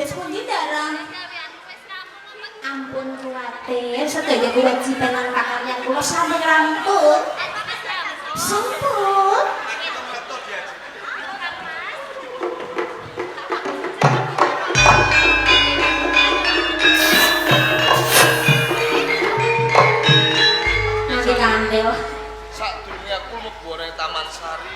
Wis pundi, Ndara? Ampun kuwatir, sedaya kewajiban lan pakaryan kula sampun rampung. Sampun. Nanti kandel. Sadurunge aku mlebu ning Taman Sari,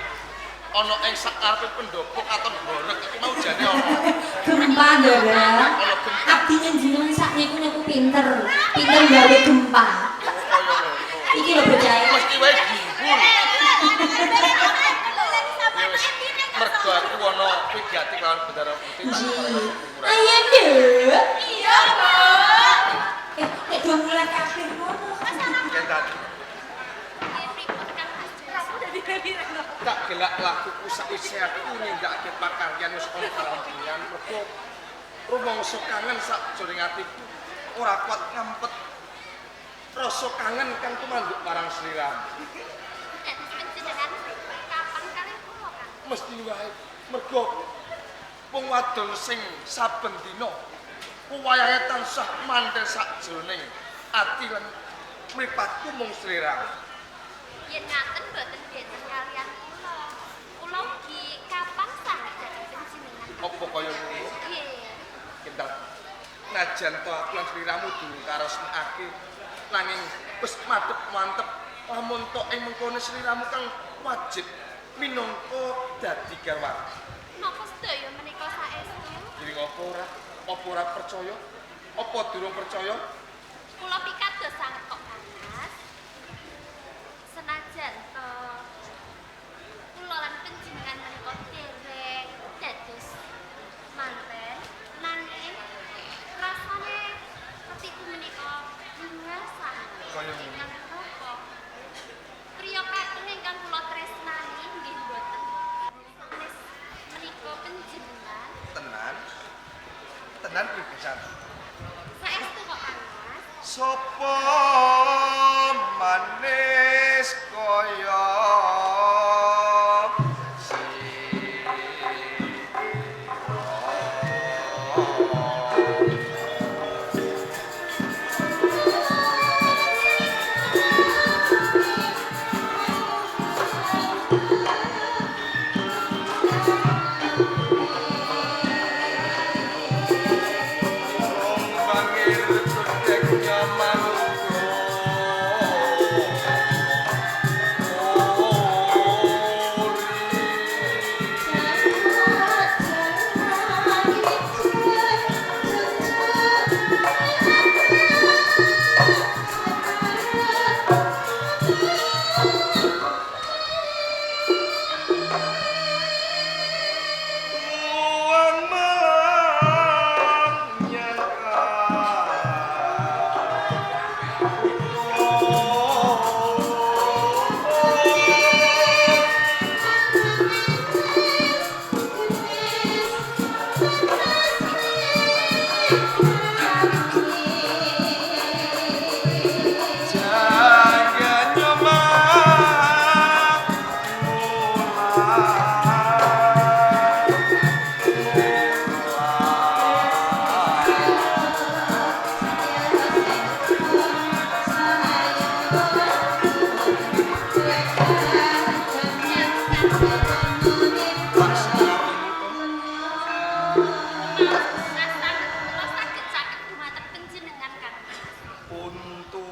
ana ing sakarepe pendopo katon horeg iki mau jane ana. Gempa, Ndara. Ana gempa. Abdine jenengan sakniku niku pinter. Pinter gawe gempa. Kaya ngono. Iki lho bocah. Mesti wae gimbul. Ya wis, mergo aku ana wigati kelawan Bendara Putih tak Nggih. Ayo, Nduk. Iya, Bu. Eh, nek do mulai kabeh ngono. Yen tadi tak gelak lakuku sakwise aku nindakake pakaryan wis ana karampungan mergo rumangsa kangen sakjroning atiku ora kuat ngampet rasa kangen kang tumanduk marang sliramu. Mesti wae mergo wong wadon sing saben dina wayahe tansah mantel sakjroning ati lan mripatku mung sliramu. Yen ngaten mboten benten kalian kula. Kula ugi kapan sanget dhateng panjenengan. Apa kaya ngono? Nggih. Kendal. Najan to aku lan sliramu durung karesmekake nanging wis madhep mantep lamun to ing mengkone sliramu kang wajib minangka dadi garwa. Napa sedaya menika saestu? Diri ngopo ora? Apa ora percaya? Apa durung percaya? Kula pikados sanget kok, Kang Mas. Senajan to kula lan panjenengan menika dereng dados manten, nanging rasane atiku menika bunga sanget. Kaya ngono. Ingkang menapa? Priya kakung ingkang kula tresnani nggih mboten sanes menika panjenengan. Tenan. Tenan kuwi pisan. Saestu kok, Kang Mas. Sopo manis kaya sira? Bangir kodhek nyaman. Uang menyangka. Jangan nyoba Mas, sanget kula saged caket dumateng panjenengan, Kang Mas. Untuk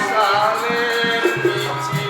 saling biji.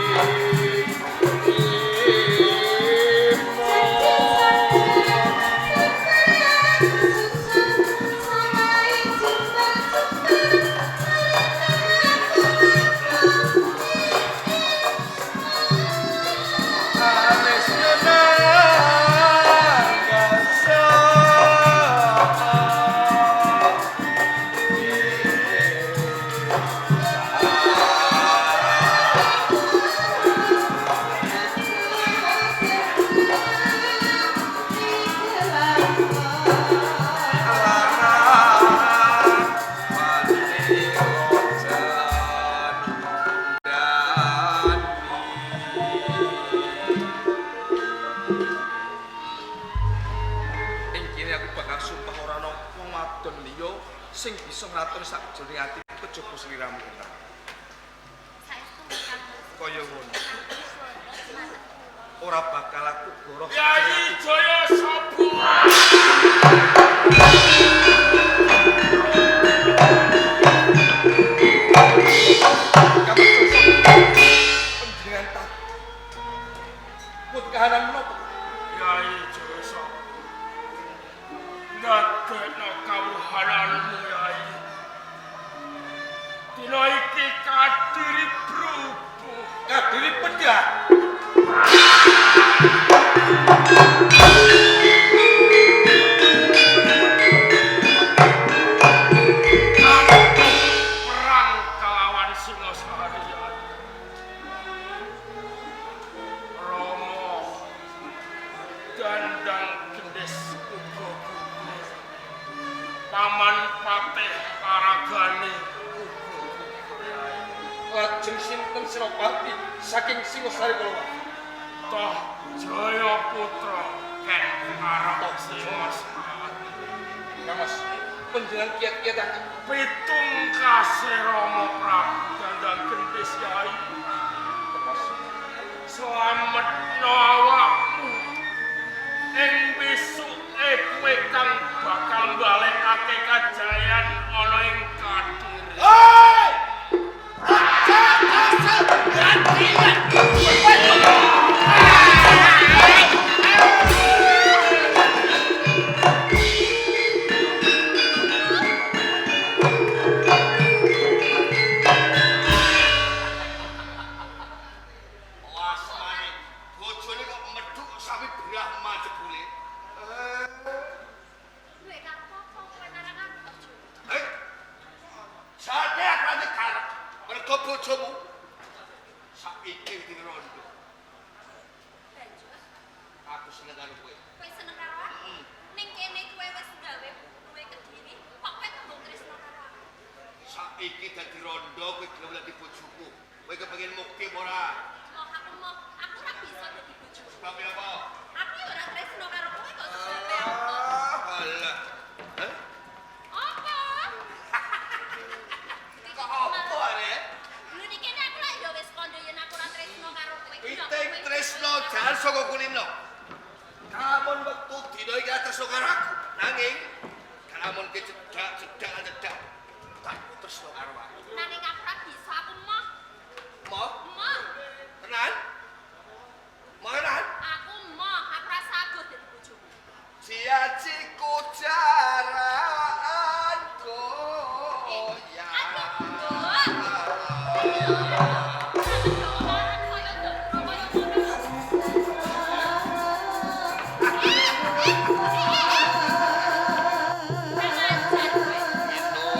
Ing kene aku bakal sumpah ora ana wong wadon liya sing bisa nglatoni sakjroning atiku kejaba sliramu Endang. Saestu Kang Mas. Kaya ngono. Ora bakal aku goroh. Yayi Jaya Sabu. Panjenengan tak put kahanan menapa? Yayi Jaya Sabu. Ndadekno kawuhananmu Yayi. Dina iki kadiri brubuh. Kadiri pedhah. Aku perang kelawan Singasari Yayi. Rama Dandang Gendis uga gugur. Paman Patih Paragane uga gugur Yayi. Lajeng sinten Senopati saking Singasari kula? Toh Jaya Putra ken arep Singasari. Kang Mas, panjenengan kiat-kiat aku. Pitung kasih Rama Prabu Dandang Gendis Yayi. Kang Mas, Slametno awakmu. Ing besuke kowe kang bakal mbalekake kajayan ana ing Kadiri. Hei! Aja asal gantian. Wasmane bojone kok medhuk sapi Brahma jebule. Duwe kang apa kowe marang aku kok Ju? Eh. Jane aku ati karep mergo bojomu saiki dadi rondo. Banjur Aku seneng karo kowe. kowe seneng karo aku? Ning kene kowe wis gawe kowe Kediri, kok kowe tembung tresno karo aku? Saiki dadi rondo kowe gelem dadi bojoku. Kowe kepengin mukti apa ora? Moh aku moh, aku ora bisa dadi bojomu. Sebab apa? Aku ya ora tresno karo kowe kok sebabe apa? Ah, alah. Hah? Apa? Kok apa arek? Lho ning kene aku lak ya wis kandha yen aku ora tresno karo kowe. Piting tresno jan saka kulino. Kamun wektu dina iki tresno karo aku. Nanging kamun ki cedak-cedak cedak. Tak tresno karo aku. Nanging aku ora bisa, aku moh. Moh, Moh. tenan? Moh tenan? Aku moh, aku ora saguh dadi bojomu. Ciaciku jaraan goyang.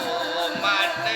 Inumane.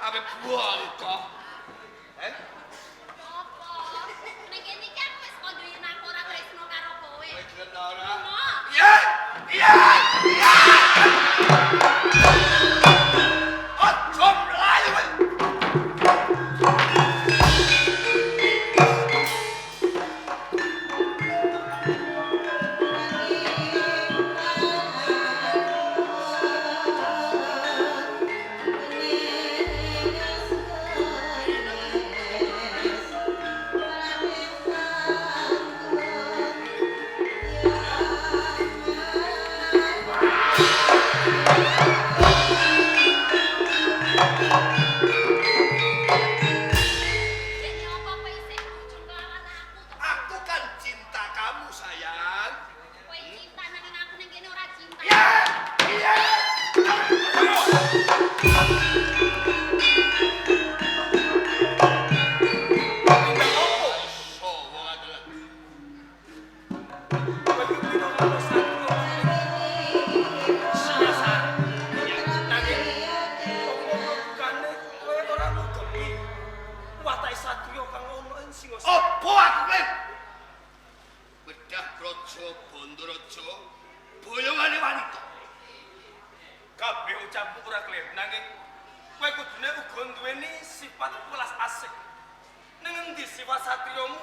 Ape bongko. Eh? Apa? Ning kene iki aku wis kandha yen aku ora tresno karo kowe. Kowe gelem ta ora? Emoh. Iya! Iya! Iya! Aja mlayu kowe. Jane apa kowe isih ujung kelawan aku to? Aku kan cinta kamu, sayang. Kowe cinta nanging aku ning kene ora cinta. Iya! Iya! Tindak opo? Oh, wong adalah. Kowe iki minangka satriya Singasari. Nanging apa logikane kowe ora ngugemi watake satriya kang ana ing Singasari. Apa aku klaim? Bedah Praja Bandaraja boyongane wanita. Kabeh ucapmu ora kleru nanging kowe kudune uga duweni sifat welas asih. Ning endi sifat satriyamu?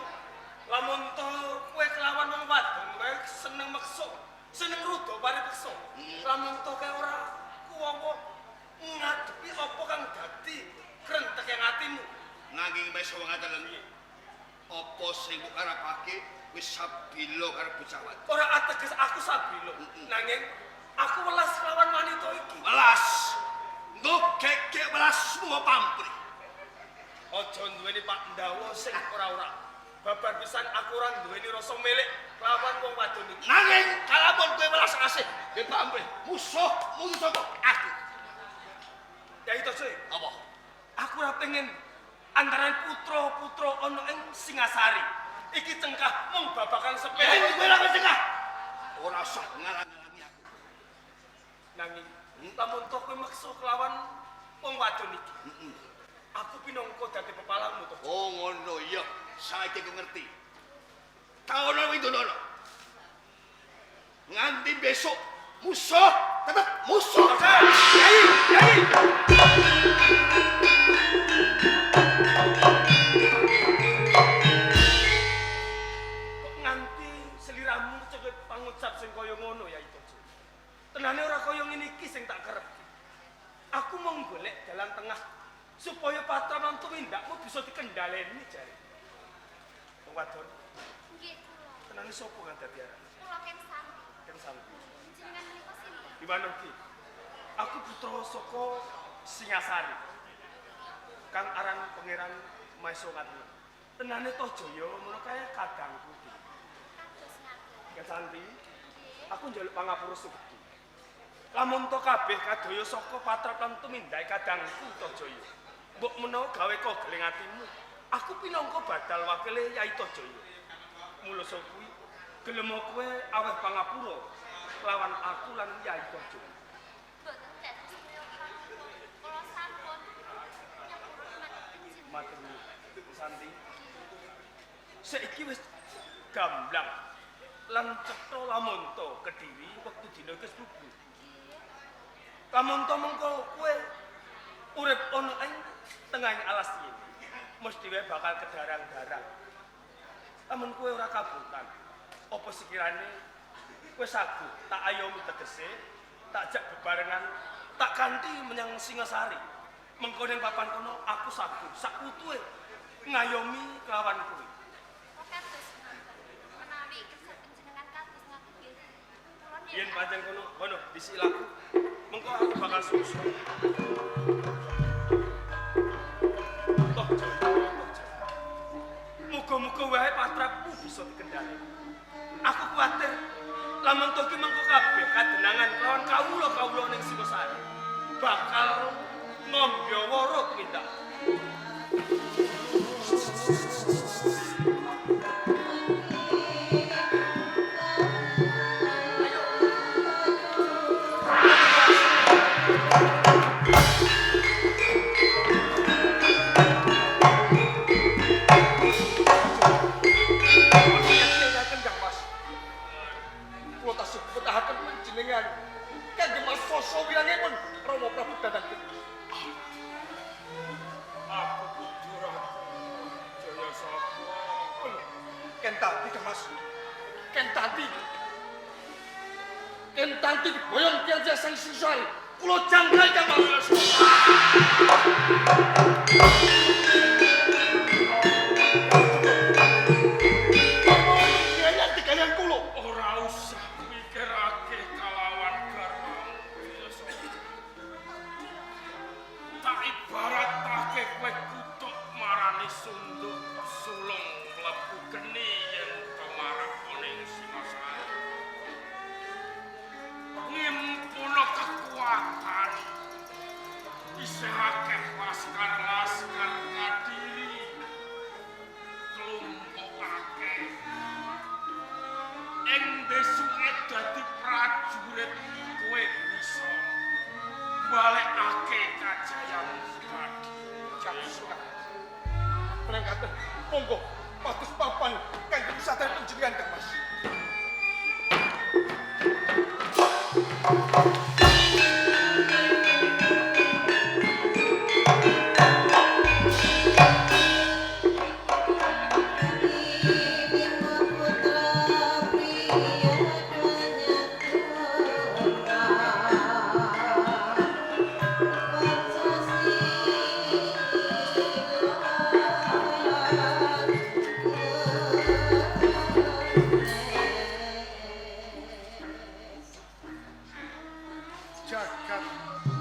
Lamun to kowe kelawan wong wadon kowe seneng meksa, seneng ruda paripeksa. Lamun to kowe ora kuwawa ngadepi apa kang dadi krenteke atimu. Nanging meso wong adalah apa sing mbok karepake wis sabila karo bocah wadon. Ora ateges aku sabila, nanging aku welas kelawan wanita iki. Welas. Nggo gegek welasmu pamrih. Aja duweni Pak Ndawa sing ora-ora. Babar pisan aku ora duweni rasa milik kelawan wong wadon iki. Nanging kalamun kowe welas asih, nggih pamrih. Musuh musuh saka aku. Ya itu cuy. Apa? Aku ora pengen antarané putra-putra ana ing Singasari. Iki cengkah mung babagan Eh, sepele. kowe ora cengkah. Ora usah ngalang-alangi aku. Nanging lamun to kowe meksa kelawan wong wadon iki. Aku pinangka dadi pepalangmu to. Oh ngono iya, saiki aku ngerti. Taono windono. Nganti besok musuh tetep musuh. Yai, yai. Kok nganti seliramu cekek pangucap sing kaya ngono ya itu. Tenane ora kaya ngene iki sing tak kerep. Aku mau golek jalan tengah supaya patra lan tumindakmu bisa dikendhaleni jare. Wong wadon, Nggih kula. tenane sapa kang dadi aran? Kula Ken Santi. Ken Santi. Jenengan menika sinten? Di mana iki? Aku putra saka Singasari. Kang aran Pangeran Maesa Ngatna. Tenane Tohjaya ngono kae kadangku iki. Kados ngaten. Ken Santi, Nggih. aku njaluk pangapura sing gedhe. Lamun to kabeh kadaya saka patrap lan tumindake kadangku Tohjaya. Mbok menawa gawe kogeling atimu, aku pinangka badal wakile Yai Tohjaya. Mula saka kuwi gelem kowe aweh pangapura lawan aku lan Yai Tohjaya. Mboten dados kula. Kula sampun nyepuro dumateng panjenengan. Matur nuwun, Santi. Saiki wis gamblang lan cetha lamonto Kediri wektu dina iki wis subuh. Lamonto mengko kowe urip ana ing tengahing alas iki. Mesti wae bakal kedarang-darang. Lamun kowe ora kabutan, apa sekirane kowe sagu tak ayomi tegese, tak jak bebarengan, tak kanthi menyang Singasari. Mengko ning papan kono aku sagu sak utuhe ngayomi kelawan kowe. Kok kados ngaten. Menawi kersa panjenengan kados ngaten nggih. Kula Yen pancen kono, kono disik laku. Mengko aku bakal susu. Toh, Joyo, toh, Joyo. Muga-muga wae patrapmu bisa dikendhaleni. Aku kuwatir lamun to ki mengko kabeh kadenangan kelawan kawula-kawula ning Singosari bakal ngombyawara tumindak. Ayo. Kula tasih betahaken panjenengan kangge masoso wirangipun Rama Prabu Dandang Geni. Aku kudu ratu Jaya Saka. Kentanti Kang Mas. Kentanti. Kentanti diboyong tiyang sang Singosari. Kula jangkai Kang Mas. Kalian kula ora usah mikirake kalawan garwamu Jaya Saka. Tak ibaratake kowe kutuk marani sunduk sulung mlebu geni yen tumarep ning Singosari. Ngimpuno kekuatan isih akeh laskar-laskar Kadiri klumpukake ing besuke dadi prajurit kowe bisa balekake kajayan Kadiri. Menangkaten monggo patus papan kangge wisata panjenengan Kang Mas. Jagat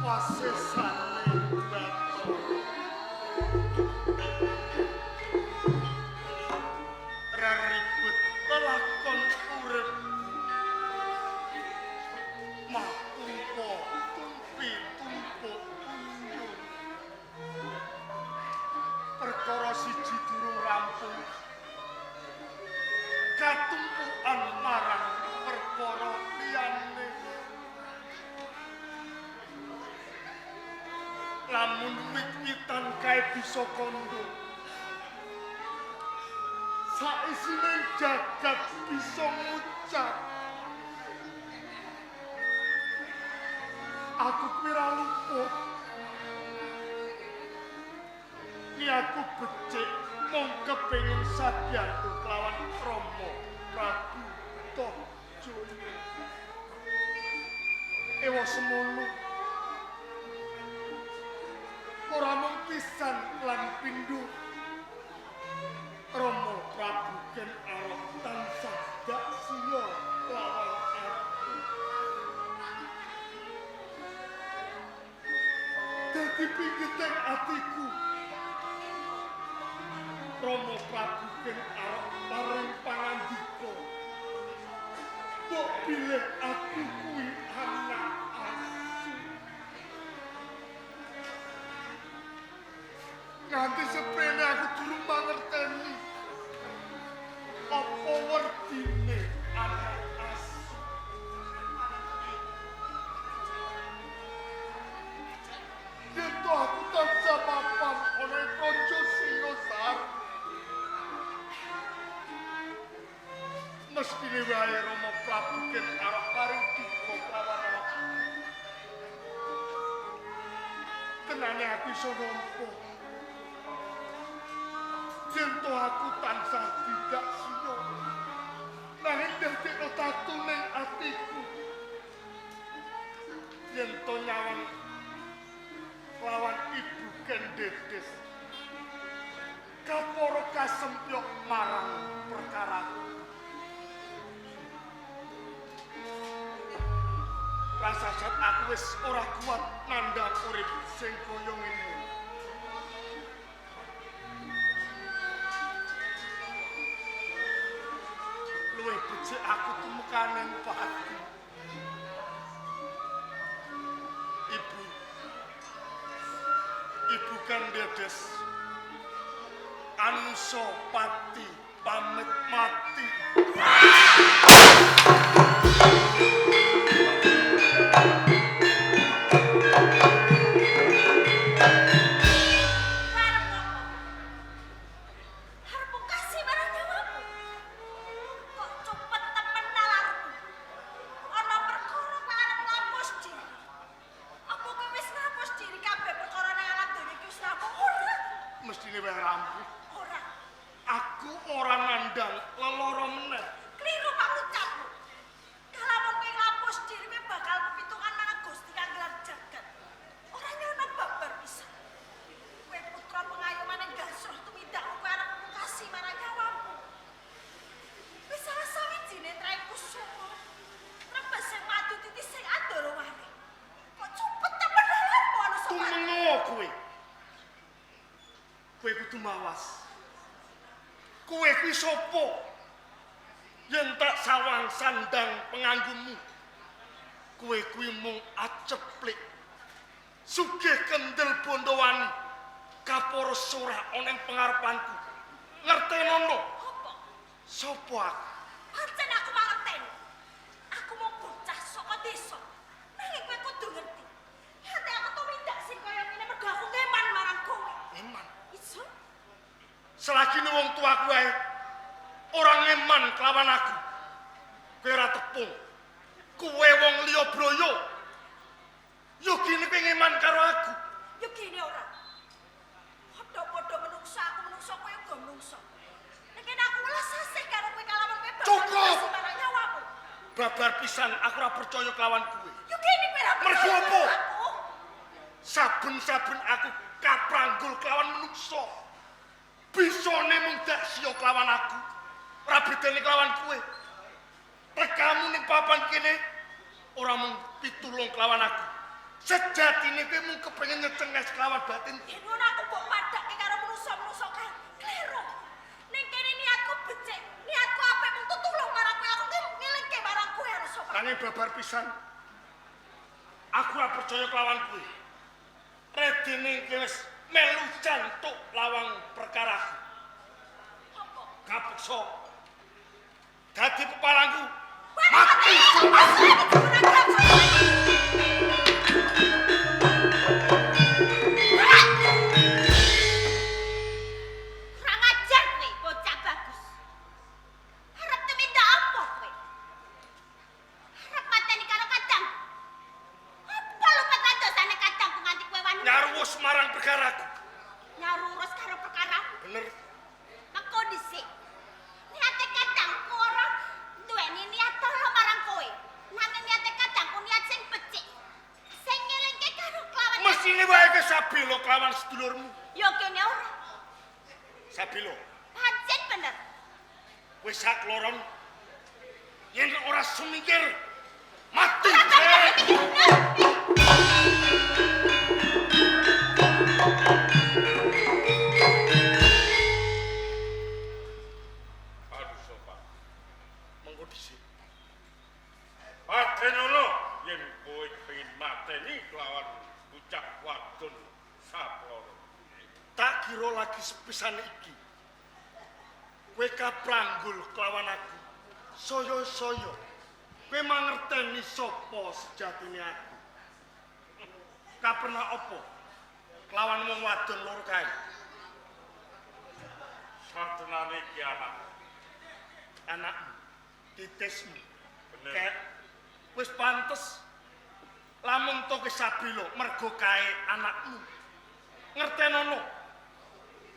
wasesane Bathara. Reribut lelakon urip matumpa tumpi tumpuk unjung. Perkara siji durung rampung katumpukan marang perkara liyane. Lamun wit-witan kae bisa kandha, saisine jagat bisa ngucap. Aku kuwi ra luput. Niatku becik mung kepengin sabiyantu kelawan Rama Prabu Tohjaya. Ewa semono ora mung pisan lan pindho Rama Prabu Ken Arok tansah dak siya lawan aku. Dadi pinggiting atiku Rama Prabu Ken Arok paring pangandika, mbok bilih aku kuwi anak asu. Nganti seprene aku durung mangerteni apa werdine anak asu. Yen to aku tansah papan ana ing praja Singosari, mestine wae Rama Prabu Ken Arok paring duka kelawan aku. Tenane aku iso nampa yen to aku tansah tidak siya, nanging ndadekno tatu ning atiku. Yen to nyawang lawan Ibu Ken Dedes kapara kasempyok marang perkaraku. Rasasat aku wis ora kuat nandhang urip sing kaya ngene. Luwih becik aku tumekaning pati. Ibu, Ibu Ken Dedes anusa pati pamit mati. Arep apa? Arep kasih marang nyawamu. Kok cepet temen nalarku. Jemawas. Kowe kuwi sapa? Yen tak sawang sandang penganggumu, kowe kuwi mung aceplik. Sugih kendel Bondowani, kapara surah ana ing pengarepanku. Ngertenono. Apa? Sapa aku? Pancen aku mangerteni. Aku mung bocah saka desa. Nanging kowe kudu ngerti. Ate aku tumindak sing kaya ngene mergo aku ngeman marang kowe. Eman. Iso? Selagine wong tuaku wae ora ngeman kelawan aku. Kowe ora tepung. Kowe wong liya broyo. Yo gene kowe ngeman karo aku. Yo gene ora. Padha-padha menungsa, aku menungsa, kowe uga menungsa. Nek kene aku welas asih karo kowe kalawan kowe bakal Cukup. welasi marang nyawamu. Babar pisan aku ora percaya kelawan kowe. Yo gene kowe ora Mergo percaya apa? karo aku. Saben-saben aku kapranggul kelawan menungsa. Bisane mung dak siya kelawan aku. Ora bedane kelawan kowe. Tekamu ning papan kene ora mung pitulung kelawan aku. Sejatine kowe mung kepengin nyecenges kelawan batin. Yen ngono aku mbok padhakke karo menungsa-menungsa kae. Kleru. Ning kene niatku becik, niatku apik mung tutulung marang kowe. Aku ngelingke marang kowe harus sopan. Nanging babar pisan aku ora percaya kelawan kowe. Redene iki wis melu jantuk lawang perkaraku. Apa? Kapeksa dadi pepalangku. Mati! Kurang ajar kowe, bocah bagus. Arep tumindak apa kowe? Arep mateni karo kadang. Apa luput dosane kadangku nganti kowe wani Nyaruwus marang perkaraku. Nyarurus karo perkaramu. Bener. Mengko dhisik. Niate kadangku ora duweni niat ala marang kowe. Nanging niate kadangku niat sing becik. Sing ngelingke karo kelawan. Mesine wae ke Sabelo kelawan sedulurmu. Ya kene ora. Sabelo, Pancen bener. kowe sak loron yen ora sumingkir mati. Aduh sopan. Mengko dhisik. Patenono yen kowe kepengin mateni kelawan bocah wadon saploro. Tak kira lagi sepisan iki. Kowe kapranggul kelawan aku. Saya-saya kowe mangerteni sapa sejatine aku. Kaperna apa kelawan wong wadon loro kae? Satenane iki anak. Anakmu, titismu. Bener. Kek wis pantes lamun to ke Sabilo mergo kae anakmu. Ngertenono.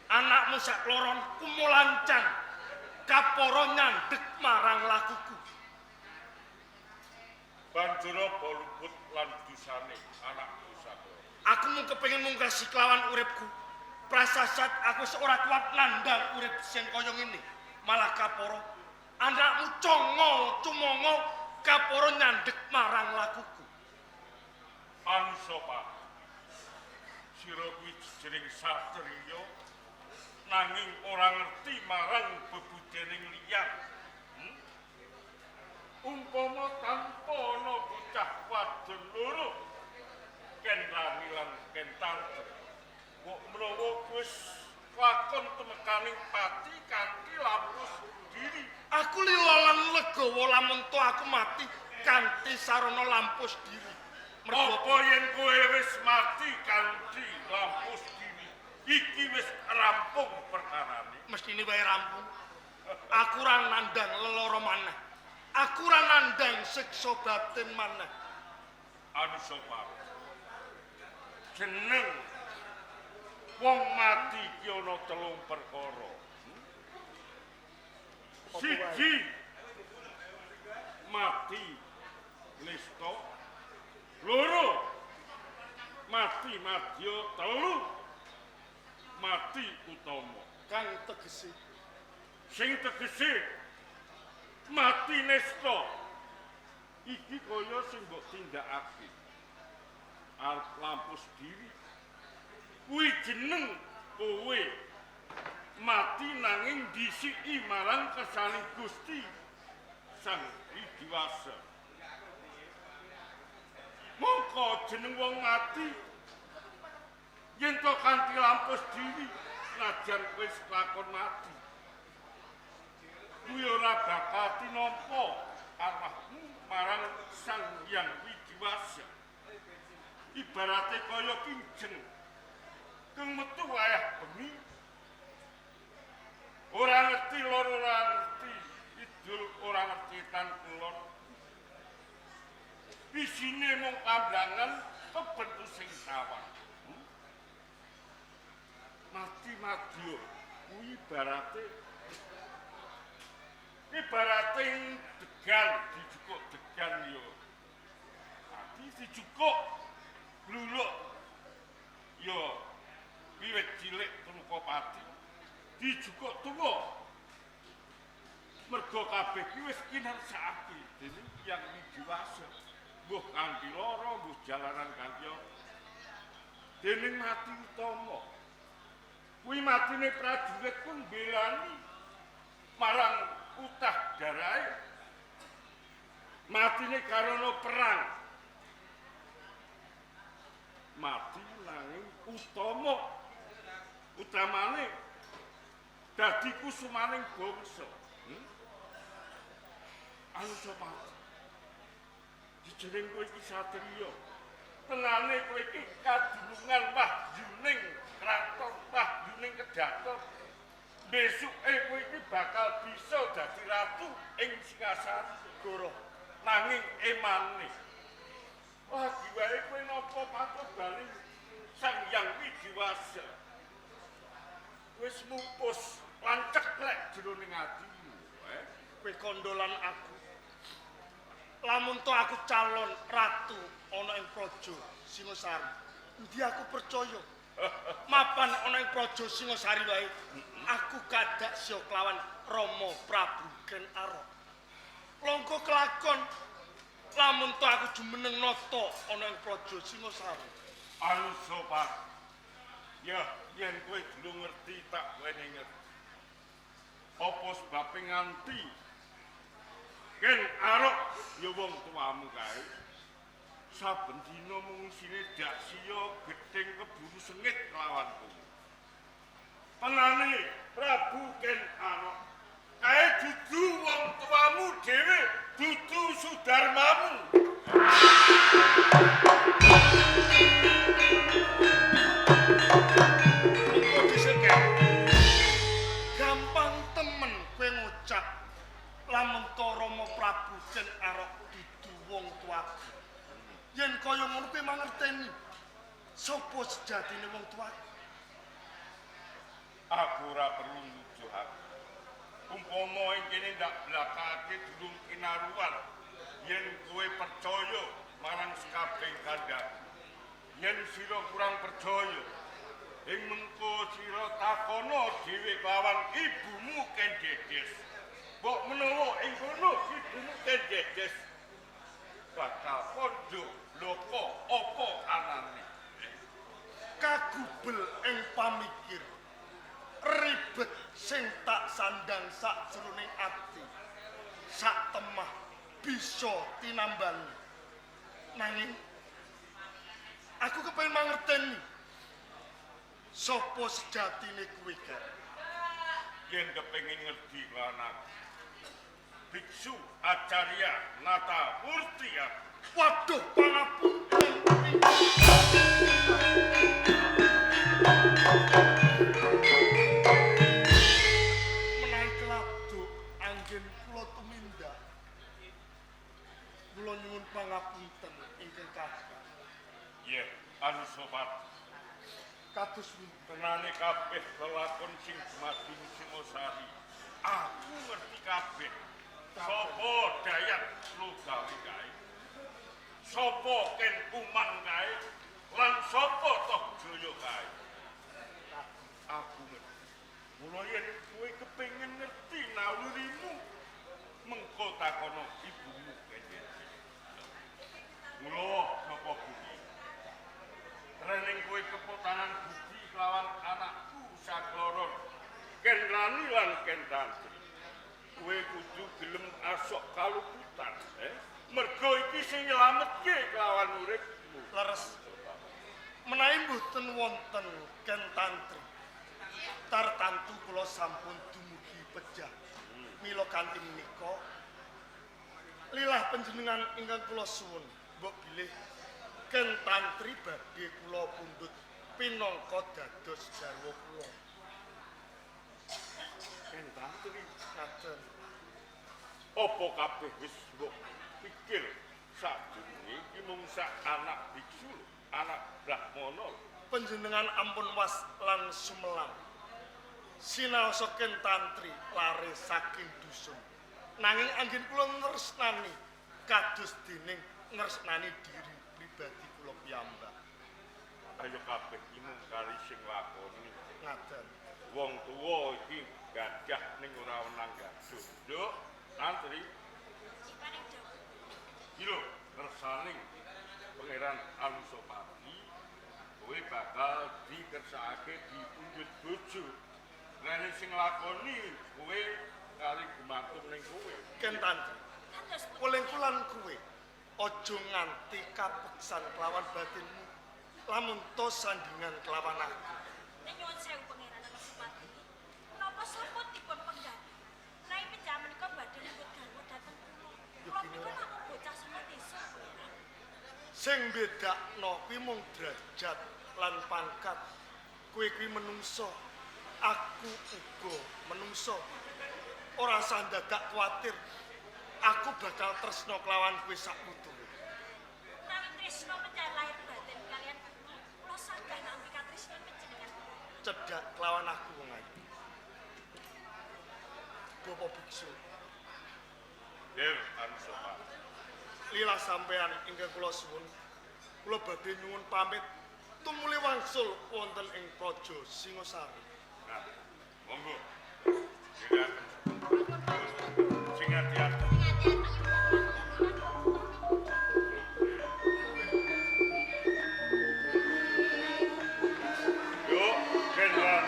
Anakmu sak loron kumulancang kapara nyandhek marang lakuku. Banjur apa luput lan dosane anakku saploro? Aku mung kepengin mungkasi kelawan uripku. Prasasat aku wis ora kuat nandhang urip sing kaya ngene. Malah kapara anakmu congol cumongo kapara nyandhek marang lakuku. Anu sopan. Sira kuwi jeneng satriya nanging ora ngerti marang bebudening liyan. Umpama tanpa ana bocah wadon loro Ken Rani lan Ken Tarjo, mbok menawa wis lakon temekaning pati kanthi lampus diri. Aku lila lan legawa lamun to aku mati kanthi sarana lampus diri. Mergo Apa yen kowe wis mati kanthi lampus diri, iki wis rampung perkarane. Mestine wae rampung. Aku ora nandhang lelara maneh. Aku ora nandhang siksa batin maneh. Anu sopan. Jeneng wong mati ki ana telung perkara. Siji mati nista, loro mati madya, telu mati utama. Kang tegese Sing tegese mati nista iki kaya sing mbok tindakake arep lampus diri. Kuwi jeneng kowe Mati nanging disiki marang kersane Gusti Sang Widiwasa. Mongko jeneng wong mati yen to kanthi lampus diri najan wis lakon mati. Kuwi ora bakal tinampa arwahmu marang Sang Hyang Widiwasa. Ibarate kaya kinjeng kang metu wayah bengi, ora ngerti lor, ora ngerti kidul, ora ngerti tan kulon. Isine mung pamblangan kebentu sing sawang. Mati madya kuwi ibarate degan, dijukuk degan yo. Mati dijukuk bluluk yo wiwit cilik truka pati, dijukuk tuwa. Mergo kabeh ki wis kinersakake dening Hyang Widiwasa. Mbuh kanthi lara, mbuh jalaran kanthi apa. Dening mati utama. Kuwi matine prajurit pun mbelani marang utah darahe. Matine karana perang. Mati nanging utama. Utamane dadi kusumaning bangsa. Anusapati. Jeneng kowe iki satriya. Tenane kowe iki kadulungan wahyuning kraton, wahyuning kedaton. Besuke kowe iki bakal bisa dadi ratu ing Singasari Goro. Nanging emane lagi wae kowe napa patut bali Sang Hyang Widiwasa. Wis mupus lan ceklek jroning atimu, Kowe kondolan aku. Lamun to aku calon ratu ana ing Praja Singasari, endi aku percaya? Mapan ana ing Praja Singasari wae, aku kadak siya kelawan Rama Prabu Ken Arok. Longko kelakon lamun to aku jumeneng nata ana ing Praja Singasari. Anusapati. Ya, yen kowe durung ngerti tak wene ngerti. Apa sebabe nganti Ken Arok ya wong tuamu kae saben dina mung isine dak siya gething keburu sengit kelawan kowe. Penane Prabu Ken Arok kae dudu wong tuamu dhewe, dudu sudarmamu. Engko dhisik, Ken. Gampang temen kowe ngucap lamun to Rama Prabu Ken Arok dudu wong tuaku. Yen kaya ngono kowe mangerteni sapa sejatine wong tuaku. Aku ora perlu nuduhake. Umpama ing kene ndak blakake durung kinaruan yen kowe percaya marang sekabeh kandhane. Yen sira kurang percaya, ing mengko sira takono dhewe kelawan ibumu Ken Dedes. Mbok menawa ing kono ibumu Ken Dedes bakal kandha loko apa anane. Kagubel ing pamikir, ribet sing tak sandang sakjroning ati, sak temah bisa tinambani. Nanging aku kepengin mangerteni sapa sejatine kuwi, Ken. Yen kepengin ngerti lan aku, Biksu Acarya Nata Murti aku. Waduh, pangapunten. Menawi keladuk anggen kula tumindak, kula nyuwun pangapunten ingkang kathah. Yen Anusapati, Kados pundi? Tenane kabeh lelakon sing dumadi ing Singasari, aku ngerti kabeh. Sapa Dayat Logawe kae? Sapa Ken Umang kae? Lan sapa Tohjaya kae? Aku ngerti. Mula yen kowe kepengin ngerti nalurimu, mengko takono ibumu Ken Dedes. Mula napa budi? Rening kowe kepotanan budi kelawan anakku sakloron. sok kaluputan, eh? Mergo iki sing nyelametke kelawan uripmu. Leres. Menawi mboten wonten Ken Tantri, tartantu kula sampun dumugi pejah. Mila kanthi menika lilah panjenengan ingkang kula suwun, mbok bilih Ken Tantri badhe kula pundhut pinangka dados garwa kula. Ken Tantri, Ngaten. Apa kabeh wis mbok pikir sadurunge iki mung sak anak biksu, anak brahmana. Panjenengan ampun was lan sumelang. Sinaosa Ken Tantri lare saking dusun. Nanging anggen kula nresnani kados dening nresnani diri pribadi kula piyambak. Ayo kabeh iki mung kari sing lakoni. Ngaten. Wong tuwa iki gajah ning ora wenang gaduh. Nduk, Tantri. Iki lho ngersaning Pangeran Anusapati kowe bakal dikersakake dipundhut bojo. Rene sing lakoni kowe kali gumantung ning kowe. Ken Tantri, weling kulan kowe aja nganti kapeksan kelawan batinmu lamun to sandingan kelawan aku. Nyuwun sewu Pangeran Anusapati. Menapa sampun dipun penggal? Menawi panjenengan menika badhe nyebut garwa dhateng kula. Kula menika namung bocah saka desa, Pangeran. Sing bedakno kuwi mung derajat lan pangkat. Kowe kuwi menungso, aku uga menungso. Ora usah dadak kuwatir. Aku bakal tresna kelawan kowe sakwutuhe. Menawi tresna panjenengan lahir batin kalian kula, kula sagah nampi katresnan panjenengan. Cedhak kelawan aku wong ayu. Bapak biksu, Nggih, Anusapati. Lila sampean ingkang kula suwun, kula badhe nyuwun pamit tumuli wangsul wonten ing Praja Singosari. Nah, monggo. Sing ati-ati. Yo, Kenwan.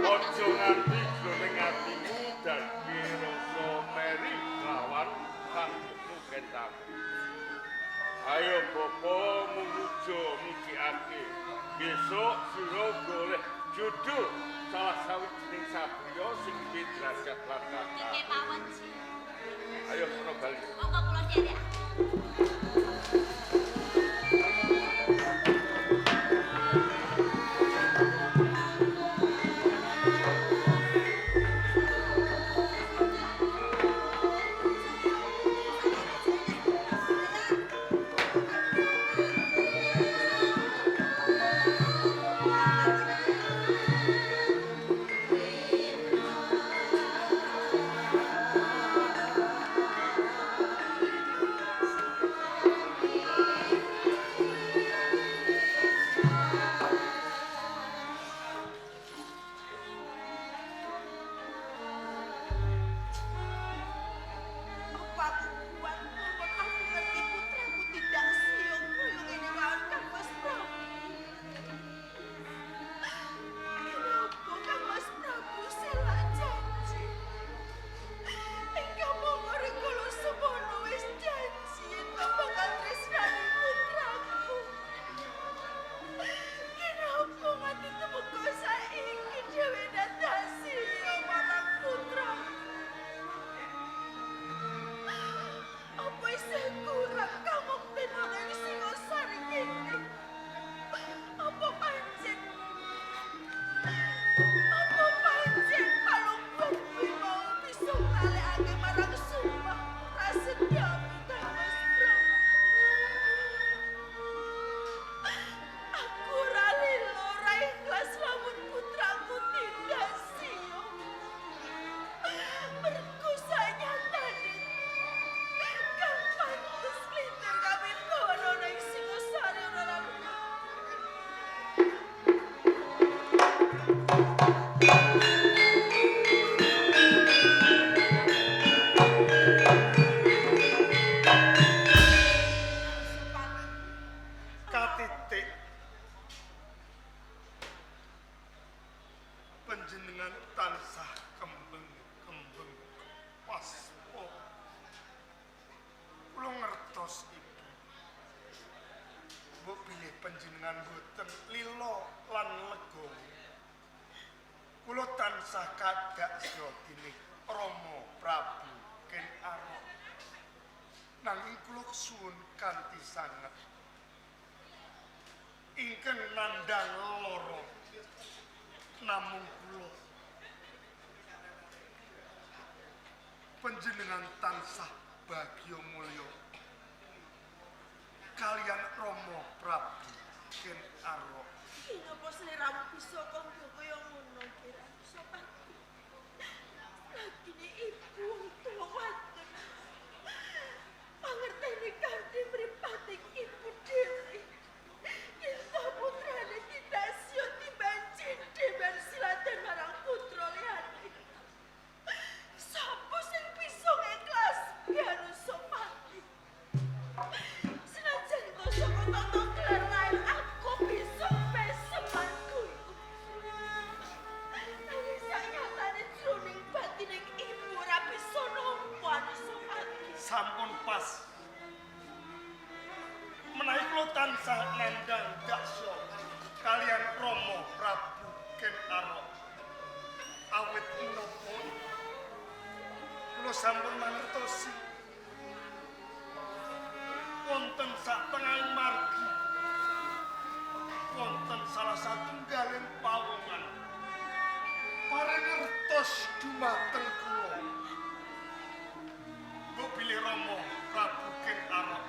Aja nganti jroning atimu dadi rasa meri lawan kanggo Ken Tantri. Ayo bapa muja mujikake. Besok sira golek jodoh salah sawijining satriya sing duwe derajat lan kakak. Nggih mawon, Ji. Ayo kono bali. Monggo kula nderek. Ngertos ibu. Mbok bilih panjenengan boten lila lan legowo. Kula tansah kadak dening Rama Prabu Ken Arok. Nanging kula kesuwun kanthi sanget. Ingkang nandhang lara namung kula. Panjenengan tansah bagya mulya kaliyan Rama Prabu Ken Arok. Napa sliramu bisa kandha kaya ngono, Ki Anusapati? Lagine ibu wong tuwa wadon. Pangertene kanthi mripate ibu dhewe. Yen to putrane didasya timbang cindhe ban siladan marang putra liyane. Sapa sing bisa ngikhlas Ki Anusapati? Senajan to saka tata gelar lair aku bisa pesemanku iku. Nanging saknyatane jroning batine ibu ora bisa nampa Anusapati. Sampun pas. Menawi kula tansah nandhang daksa kaliyan Rama Prabu Ken Arok. Awit menapa kula sampun mangertosi wonten satengahing margi wonten salah satunggaling pawongan paring ngertos dumateng kula. Mbok bilih Rama Prabu Ken Arok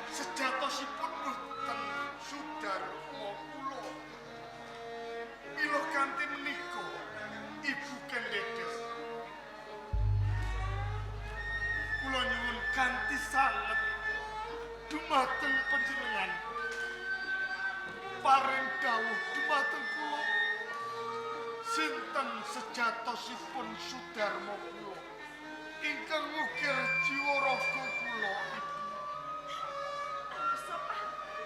sejatosipun boten sudarma kula. Mila kanthi menika Ibu Ken Dedes, kula nyuwun kanthi sanget dumateng panjenengan paring dawuh dumateng kula sinten sejatosipun sudarma kula ingkang ngukir jiwa raga kula Ibu. Anusapati.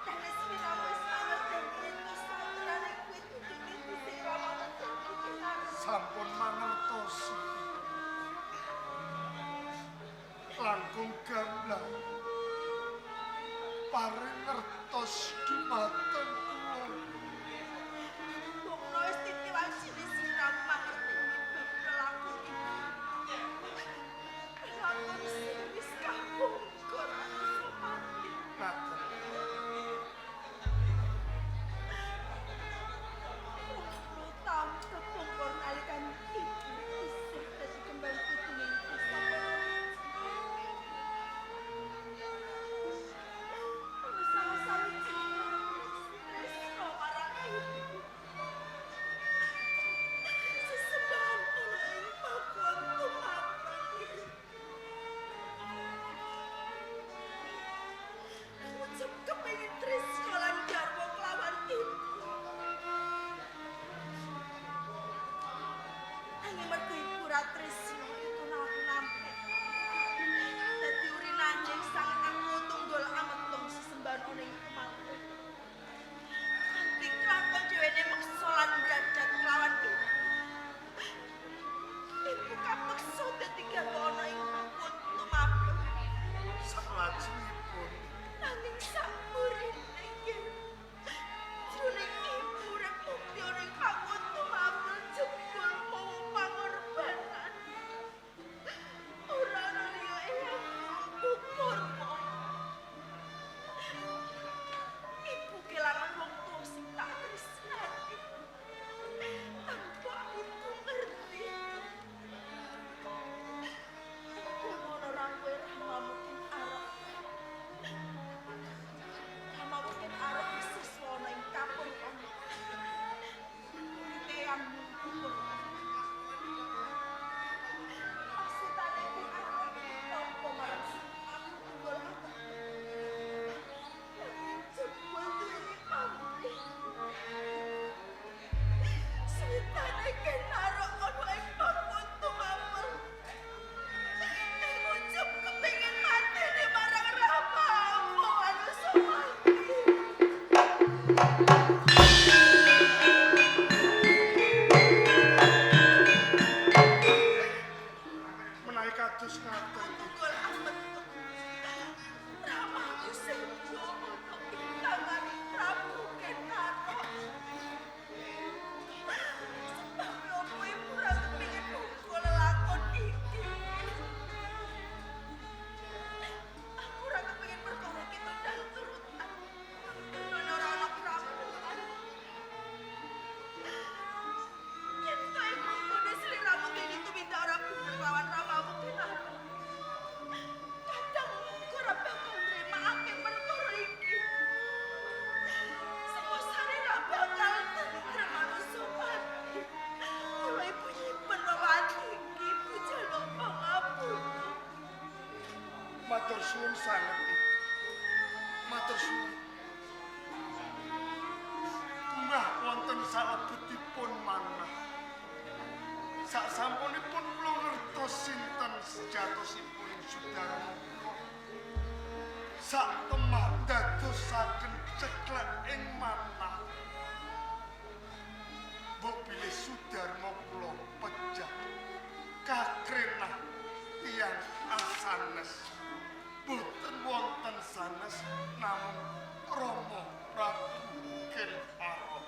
Cetane sliramu wis mangerteni yen to saturane kuwi duduke Gusti Rama Prabu Ken Arok. Sampun mangertosi langkung gamblang paring ngertos dumateng kula. Bukna wis titiwajine sliramu mangerteni bab lelaku iki. Lakon sing wis kapungkur Anusapati. Ngaten. 20 taun kepungkur nalikan ibu isih dadi kembang kuning desa Purworejo. Ana salah sawijining tresno marang ibu. Sesembahan ana ing pakuan tumapel. Ujug kepengin tresno lan garwa kelawan ibu. Anging mergo ibu ora tresno itu aku nampik. Dadi urinane sang aku tunggul ametung sesembahan ana ing tumapel. Kanthi klakon dhewene meksa lan mbradat kelawan ibu. Ibu kapeksa dadi garwa ana ing pakuan tumapel. Saklajengipun Nanging sakmurine nggih. Jroning ibu urip mukti ana ing pakuan tumapel jebul mawa pangorbanan. Ora ana liya eyang guruku Purwa. Ibu kelangan wong tuwa sing tak tresnani. Tanpa ibu ngerti. Ibu ngono rawuhe Rama Ken Arok. kados ngaten. Tunggul amet. Ramaku sedo ana ing tangane Prabu Ken Arok. Sebab opo ibu ora kepengin muga lelakon iki. Aku ora kepengin perkara iki tundang turutan. Ora ana Prabu. Yen to ibu kene sliramu kene tumindak ora bener lawan ramamu Ken Arok. Kadang ora bakal nrimakake perkara iki. Singosari ra bakal tentrem Anusapati. Kula ibu nyimpen wewati iki, ibu jaluk pangapura. Matur suwun sanget, Ibu. Matur suwun. Mbah wonten salebetipun manah. Sasampunipun kula ngertos sinten sejatosipun Sudarma kula. Sak temah dadosaken ceklek ing manah. Mbok bilih Sudarma kula pejah kakrenah tiyang asanes. Boten wonten sanes namung Rama Prabu Ken Arok.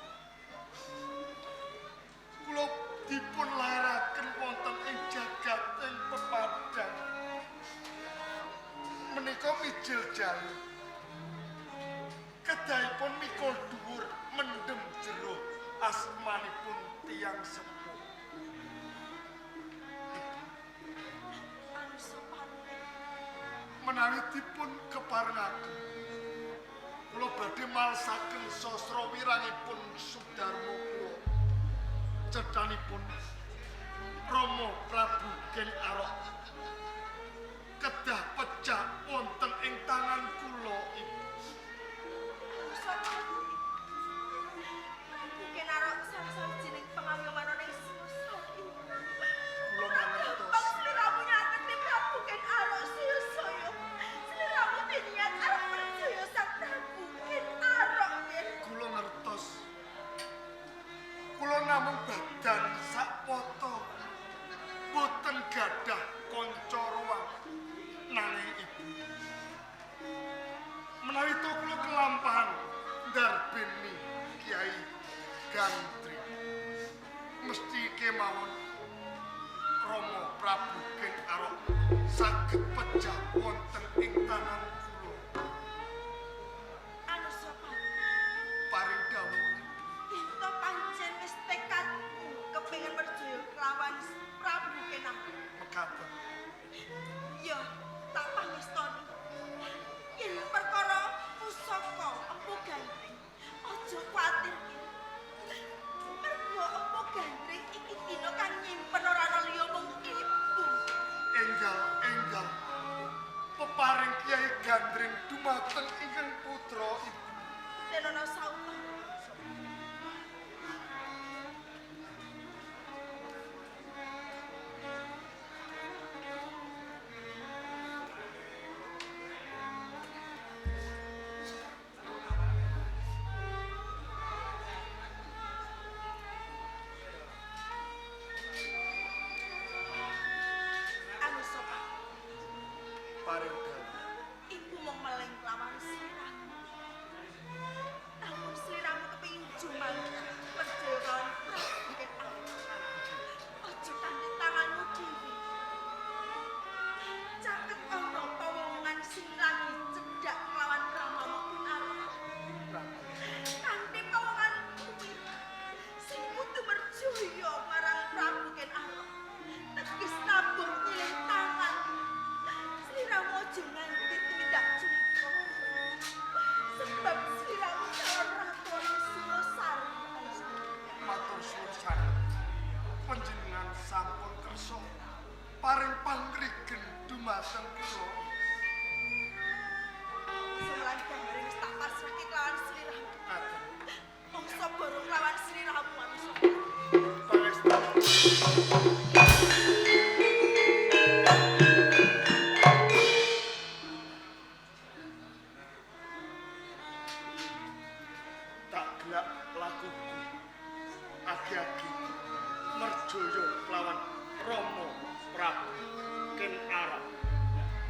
Kula dipun lairaken wonten ing jagating pepadang. Menika mijil jalu. Kedahipun mikul dhuwur mendem jero asmanipun tiyang sepuh. Anusapati. Menawi dipun keparengaken kula badhe malesaken sastra wirangipun Sudarma kula. Cethanipun Rama Prabu Ken Arok kedah pejah wonten ing tangan kula, Ibu. Anusapati. Prabu Ken Arok salah sawijining pangayoman ing Singosari. Kula Ora mangertos. gampang sliramu nyaketi Prabu Ken Arok saya-saya. Sliramu diniat arep percaya sang Prabu Ken Arok nggih. Kula ngertos. Kula namung badan sakpoto. Boten gadah kanca ruang nanging Ibu. Menawi to kula kelampahan ndarbeni Kyai Gandring. Mesti kemawon Rama Prabu Ken Arok saged pejah wonten ing tangan kula. Anusapati. Paring dawuh Ibu. Yen to pancen wis tekadmu kepengin merjaya kelawan Prabu Ken Arok. Mekaten. Ya, tak pangestoni. Yen perkara pusaka Empu Gandring, aja kuwatir ki. Mergo Empu Gandring iki dina kang nyimpen ora ana liya mung ibu. Enggal-enggal peparing Kyai Gandring dumateng ingkang putra Ibu. Tenono sauta. Anusapati. Paring dawuh. Ibu mung meling lawan sliramu. Namun sliramu kepengin jumanggah perjaya lawan Prabu Ken Arok. Aja kanthi tanganmu dhewe. Caket ana pawongan sing lagi cedhak nglawan Ramamu Ken Arok. Kanthi pawongan kuwi sing kudu merjaya marang Prabu Ken Arok. Tegis nabuh nyilih tangan. Sliramu aja nganti tumindak curiga. Sebab sliramu calon ratu ana Singosari. Matur suwun sanget. Panjenengan sampun kersa paring pangrigen dumateng kula. Sumlan gambare wis tak pasrahke kelawan sliramu. Ngaten. Mongso borong lawan sliramu Anusapati. Pangestu. Tak gelak lakuku agi-agi merjaya kelawan Rama Prabu Ken Arok.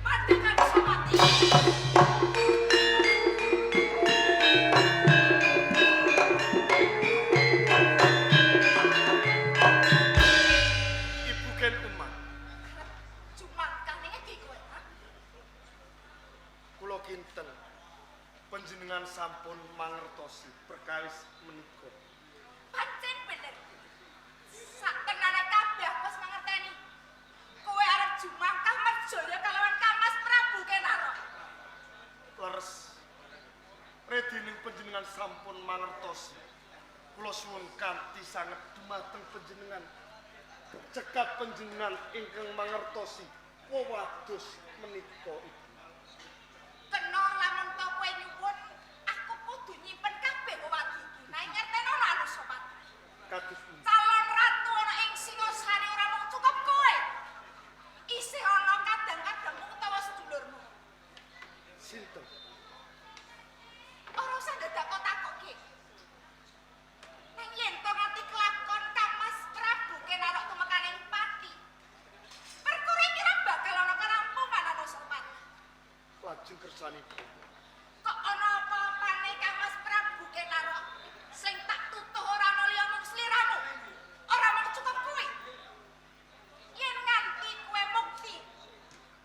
Mandek Anusapati. Ibu Ken Umang, Arep jumangkah ning endi kowe, ha? Kula kinten panjenengan sampun mangertosi perkawis menika. Pancen bener. Sak tenane kabeh aku wis mangerteni. Kowe arep jumangkah merjaya kalawan Kang Mas Prabu Ken Arok. Leres. Redining panjenengan sampun mangertosi. Kula suwun kanthi sanget dumateng panjenengan. Cekap panjenengan ingkang mangertosi wewados menika ibu. Kena lamun to kowe nyuwun, aku kudu nyimpen kabeh wewadi iki. Nah, ngerteno ora Anusapati? Kados pundi? Calon ratu ana ing Singasari ora mung cukup kowe. Isih ana kadang-kadangmu utawa sedulurmu. Sinten? Ora usah dadak kok takokke. Nang yen to nganti kelakon Kang Mas Prabu Ken Arok tumekaning pati. Perkara iki ora bakal ana karampungan Anusapati. Lajeng kersanipun. Kok ana apa-apane Kang Mas Prabu Ken Arok sing tak tutuh ora ana liya mung sliramu. Ora mung cukup kuwi. Yen nganti kowe mukti,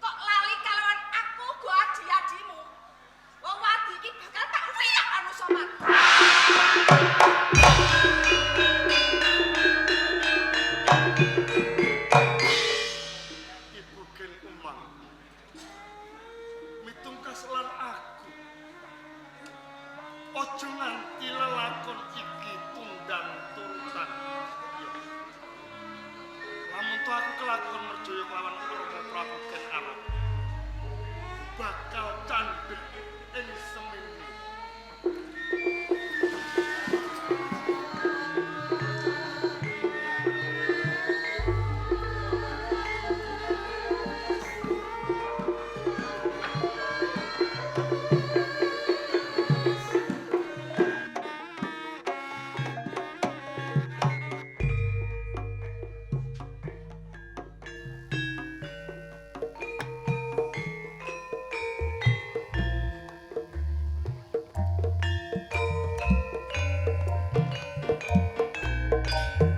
kok lali kalawan aku uga adi-adimu. Wong wadi iki bakal tak wiyak Anusapati. Ibu Ken Umang. Mitungkas lan aku. Aja nganti lelakon iki tundang turutan. Iya. Lamun to aku kelakon merjaya kelawan